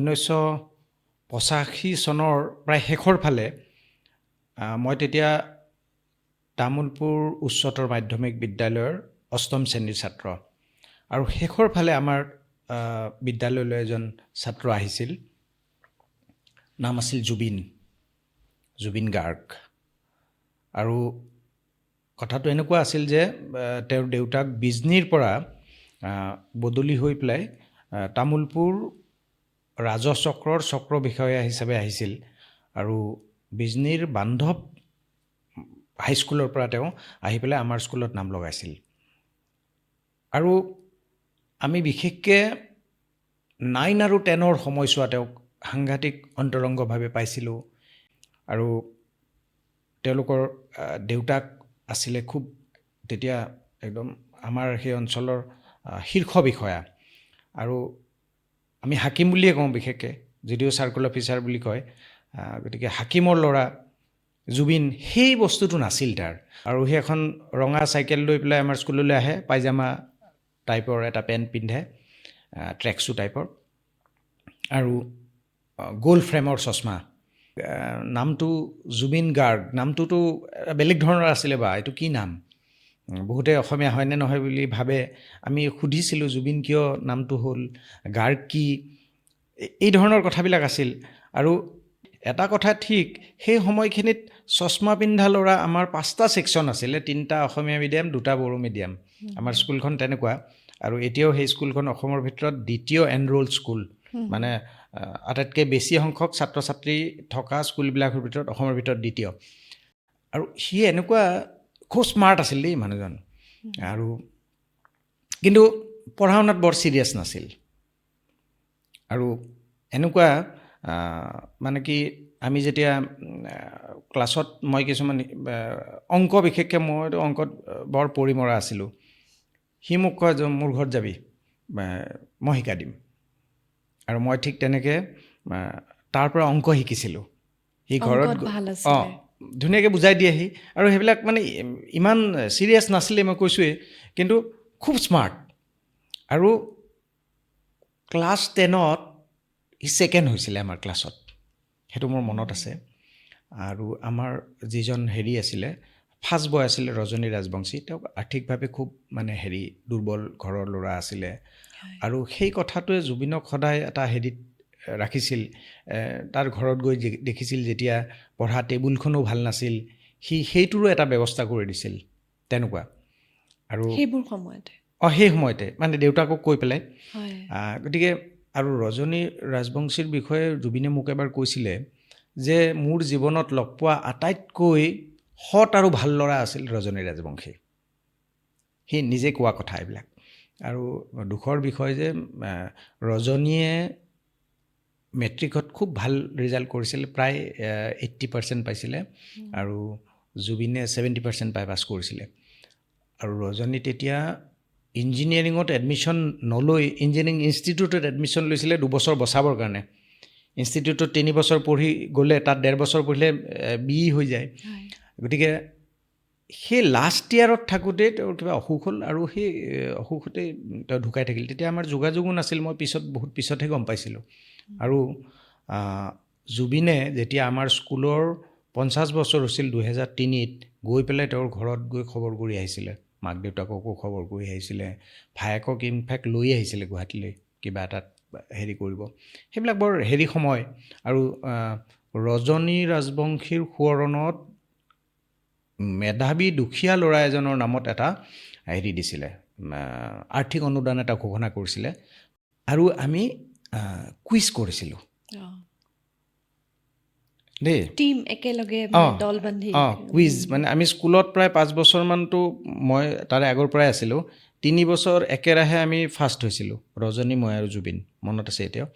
1985 চনৰ প্ৰায় শেষৰ ফালে মই তেতিয়া তামোলপুৰ উচ্চতৰ মাধ্যমিক বিদ্যালয়ৰ অষ্টম শ্ৰেণীৰ ছাত্ৰ আৰু শেষৰ ফালে আমাৰ বিদ্যালয়লৈ এজন ছাত্ৰ আহিছিল, নাম আছিল জুবিন, জুবিন গাৰ্গ। আৰু কথাটো এনেকুৱা আছিল যে তেওঁৰ দেউতাক বিজনীৰ পৰা বদলি হৈ পেলাই তামোলপুৰ ৰাজহ চক্ৰৰ চক্ৰ বিষয়া হিচাপে আহিছিল আৰু বিজনীৰ বান্ধৱ হাইস্কুলৰ পৰা তেওঁ আহি পেলাই আমাৰ স্কুলত নাম লগাইছিল। আৰু আমি বিশেষকৈ 9 আৰু 10ৰ সময়ছোৱা তেওঁক সাংঘাতিক অন্তৰংগভাৱে পাইছিলোঁ। আৰু তেওঁলোকৰ দেউতাক আছিলে খুব তেতিয়া একদম আমাৰ সেই অঞ্চলৰ শীৰ্ষ বিষয়া আৰু আমি হাকিম বুলিয়ে কওঁ বিশেষকৈ, যদিও চাৰ্কল অফিচাৰ বুলি কয়। গতিকে হাকিমৰ ল'ৰা জুবিন, সেই বস্তুটো নাছিল তাৰ। আৰু সি এখন ৰঙা চাইকেল লৈ পেলাই আমাৰ স্কুললৈ আহে, পাইজামা টাইপৰ এটা পেণ্ট পিন্ধে, ট্ৰেকচু টাইপৰ আৰু গোল ফ্ৰেমৰ চশমা। নামটো জুবিন গাৰ্গ, নামটোতো এটা বেলেগ ধৰণৰ আছিলে, বা এইটো কি নাম, বহুতে অসমীয়া হয়নে নহয় বুলি ভাবে। আমি সুধিছিলোঁ জুবিন কিয় নামটো হ'ল, গাৰ্গ কি, এই ধৰণৰ কথাবিলাক আছিল। আৰু এটা কথা ঠিক, সেই সময়খিনিত চশমা পিন্ধা ল'ৰা আমাৰ পাঁচটা ছেকশ্যন আছিলে, তিনিটা অসমীয়া মিডিয়াম, দুটা বড়ো মিডিয়াম। আমাৰ স্কুলখন তেনেকুৱা আৰু এতিয়াও সেই স্কুলখন অসমৰ ভিতৰত দ্বিতীয় এনৰোল স্কুল, মানে আটাইতকৈ বেছি সংখ্যক ছাত্ৰ ছাত্ৰী থকা স্কুলবিলাকৰ ভিতৰত অসমৰ ভিতৰত দ্বিতীয়। আৰু সি এনেকুৱা খুব স্মাৰ্ট আছিল দেই মানুহজন, আৰু কিন্তু পঢ়া শুনাত বৰ ছিৰিয়াছ নাছিল। আৰু এনেকুৱা মানে কি, আমি যেতিয়া ক্লাছত মই কিছুমান অংক, বিশেষকৈ মইতো অংকত বৰ পৰিমৰা আছিলোঁ, সি মোক কয় যে মোৰ ঘৰত যাবি, মই শিকাই দিম। আৰু মই ঠিক তেনেকৈ তাৰ পৰা অংক শিকিছিলোঁ। সি ঘৰত অংকত ভাল আছিলে। অঁ, ধুনীয়াকৈ বুজাই দিয়েহি। আৰু সেইবিলাক মানে ইমান ছিৰিয়াছ নাছিলে, মই কৈছোঁৱেই, কিন্তু খুব স্মাৰ্ট। আৰু ক্লাছ 10ত সি ছেকেণ্ড হৈছিলে আমাৰ ক্লাছত, সেইটো মোৰ মনত আছে। আৰু আমাৰ যিজন হেৰি আছিলে, ফাৰ্ষ্ট বয় আছিলে ৰজনী ৰাজবংশী, তেওঁক আৰ্থিকভাৱে খুব মানে হেৰি দুৰ্বল ঘৰৰ ল'ৰা আছিলে। আৰু সেই কথাটোৱে জুবিনক সদায় এটা হেৰিত ৰাখিছিল। তাৰ ঘৰত গৈ দেখিছিল যেতিয়া পঢ়া টেবুলখনো ভাল নাছিল, সি সেইটোৰো এটা ব্যৱস্থা কৰি দিছিল তেনেকুৱা। আৰু সেইবোৰ সময়তে? অঁ, সেই সময়তে মানে দেউতাকক কৈ পেলাই। গতিকে আৰু ৰজনী ৰাজবংশীৰ বিষয়ে জুবিনে মোক এবাৰ কৈছিলে যে মোৰ জীৱনত লগ পোৱা আটাইতকৈ সৎ আৰু ভাল ল'ৰা আছিল ৰজনী ৰাজবংশী। সি নিজে কোৱা কথা এইবিলাক। আৰু দুখৰ বিষয় যে ৰজনীয়ে মেট্ৰিকত খুব ভাল ৰিজাল্ট কৰিছিল, প্ৰায় 80% পাইছিলে আৰু জুবিনে 70% পাই পাছ কৰিছিলে। আৰু ৰজনী তেতিয়া ইঞ্জিনিয়াৰিঙত এডমিশ্যন নলৈ ইঞ্জিনিয়াৰিং ইনষ্টিটিউটত এডমিশ্যন লৈছিলে 2 বছৰ বচাবৰ কাৰণে। ইনষ্টিটিউটত 3 বছৰ পঢ়ি গ'লে তাত ডেৰ বছৰ পঢ়িলে বি ই হৈ যায়। গতিকে সেই লাষ্ট ইয়েৰত থাকোঁতে তেওঁৰ কিবা অসুখ হ'ল আৰু সেই অসুখতেই তেওঁ ঢুকাই থাকিল। তেতিয়া আমাৰ যোগাযোগো নাছিল, মই পিছত বহুত পিছতহে গম পাইছিলোঁ। আৰু জুবিনে যেতিয়া আমাৰ স্কুলৰ 50 বছৰ হৈছিল 2003ত, গৈ পেলাই তেওঁৰ ঘৰত গৈ খবৰ কৰি আহিছিলে, মাক দেউতাককো খবৰ কৰি আহিছিলে, ভায়েকক ইনফেক্ট লৈ আহিছিলে গুৱাহাটীলৈ কিবা এটাত হেৰি কৰিব। সেইবিলাক বৰ হেৰি সময়। আৰু ৰজনী ৰাজবংশীৰ সোঁৱৰণত মেধাৱী দুখীয়া ল'ৰা এজনৰ নামত এটা হেৰি দিছিলে, আৰ্থিক অনুদান এটা ঘোষণা কৰিছিলে আৰু আমি কুইজ কৰিছিলোঁ দেই। টিম একেলগে মানে দল বান্ধি? অঁ, কুইজ। মানে আমি স্কুলত প্ৰায় 5 বছৰমানটো মই তাৰে আগৰ পৰাই আছিলোঁ, 3 বছৰ একেৰাহে আমি ফাৰ্ষ্ট হৈছিলোঁ, ৰজনী, মই আৰু জুবিন, মনত আছে এতিয়াও।